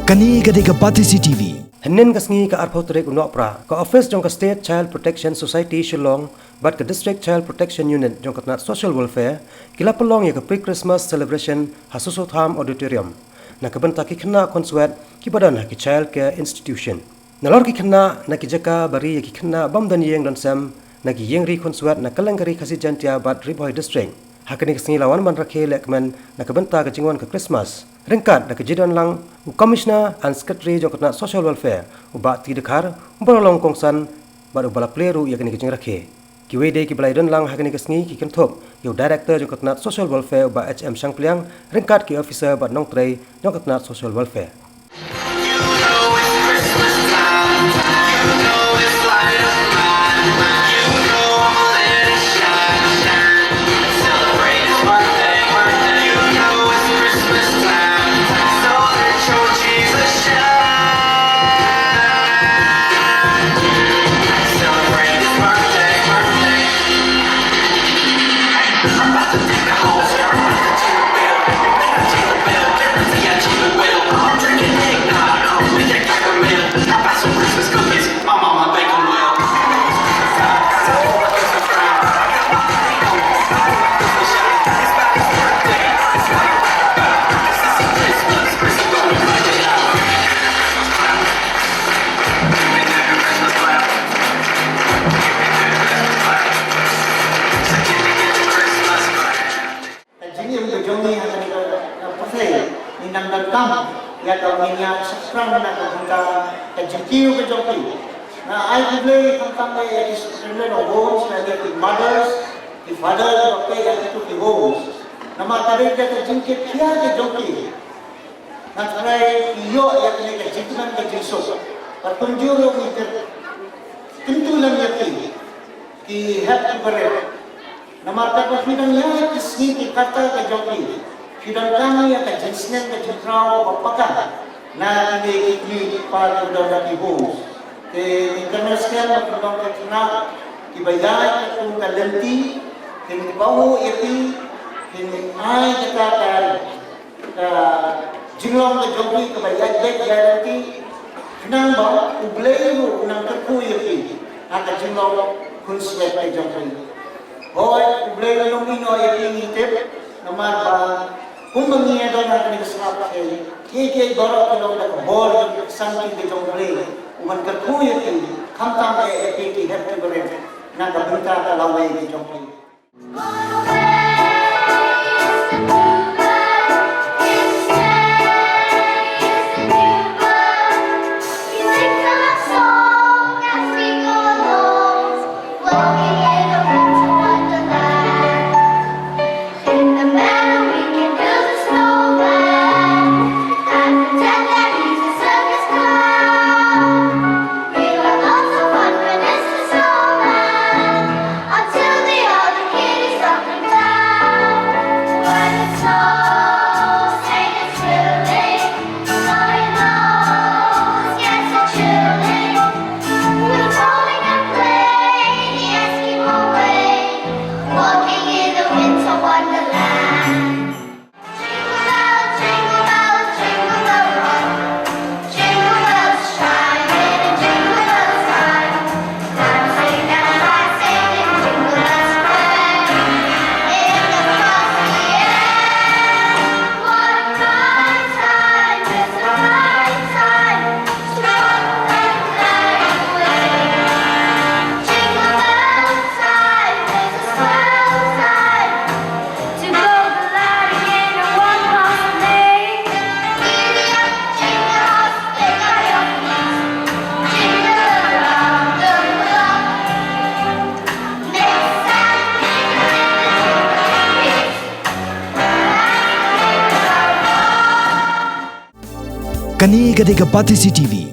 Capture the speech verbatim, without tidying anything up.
Kane ka dei ka Batesi T V. Hynnin ka sngi ka arphew tarik u Nohprah, ka office jong ka State Child Protection Society Shillong bad ka District Child Protection Unit jong ka tnat Social Welfare ki la pynlong ïa ka pre-Christmas celebration ha Soso Tham Auditorium na ka bynta ki khynnah khunswet kiba don ha ki child care institution. Nalor ki khynnah na ki jaka ba ri ïa ki khynnah bym don ïing don sem na ki ïing ri khunswet na kylleng ka Ri Khasi Jaiñtia bad Ri Bhoi District. Ha kane ka sngi la wan ban rakhe lehkmen na ka bynta ka jingwan ka Christmas ryngkat da ka jingdon lang u Commissioner and Secretary jong ka tnat Social Welfare, u Bah T Dkhar, uba la long kongsan bad uba la plie ruh ïa kane ka jingrakhe. Kiwei de kiba la ïadon lang ha kane ka sngi ki kynthup ïa u Director jong ka tnat Social Welfare, u Bah H M Shangpliang, ryngkat ki officer bad nongtrei jong ka tnat Social Welfare. Ka jingim ka jong ngi ha kane ka pyrthei, ngi nang donkam ïa ka, ngin ïa shaphrang na ka bynta ka jingkiew ka jong ki. Nga ai khublei khamtam ïa ki superintendent of homes, ïa ki mothers, ki fathers, ba peit ïa kitu ki homes. Namar ka dei ka jingkit khia ka jong ki. Nga tharai ki ïoh ïa kane ka jingkmen ka jingsuk. Bad kumjuh ruh ngi kyrkhu lem ïa ki, ki hep ki barit. Namar katba phi dang ïaid ki sngi ki karta ka jong ki, phi donkam ïa ka jingsneng ka jingkhraw ba paka na kine ki kmie ki kpa kiba don ha ki homes. Te ngi kyrmen skhem ba phin long ki khynnah kiba ïaid katkum ka lynti, phin kynmaw ïa ki, phin ai kata ka ka jinglong ka jong ki kaba ïaid beit ïaid lynti, khnang ba U Blei ruh un nang kyrkhu ïa ki ha ka jinglong khunswet ka jong ki. Hooid, U Blei un ym ïehnoh ïa ki, ngi tip, namar ba kumba ngi ïa don ha kane ka sla pyrthei, kiei kiei baroh ki long da ka bor jong ka ksangti ka jong U Blei uban kyrkhu ïa ki, khamtam eh ïa ki, ki hep ki barit na ka bynta ka lawei ka jong ki. We will also fund for Mister Snowman until the other kiddies up and down. When the snow stays chilly, sorry nose gets a chilly. We're going and play the Eskimo way, walking in the winter wonderland. Jingle bells, jingle bells, jingle bells rock. Jingle bells chime in jingle bells time. Time to sing and fly, singing jingle bells forever. In the frosty air, what a bright time, just a bright time to run and play away. Jingle bells time, just a swell time. To go gliding in a one-horse sleigh. Giddy up, jingle horse, take on your feet. Jingle around the block. Make a sound, make a jingle, jingle. Kane ka dei ka Batesi T V.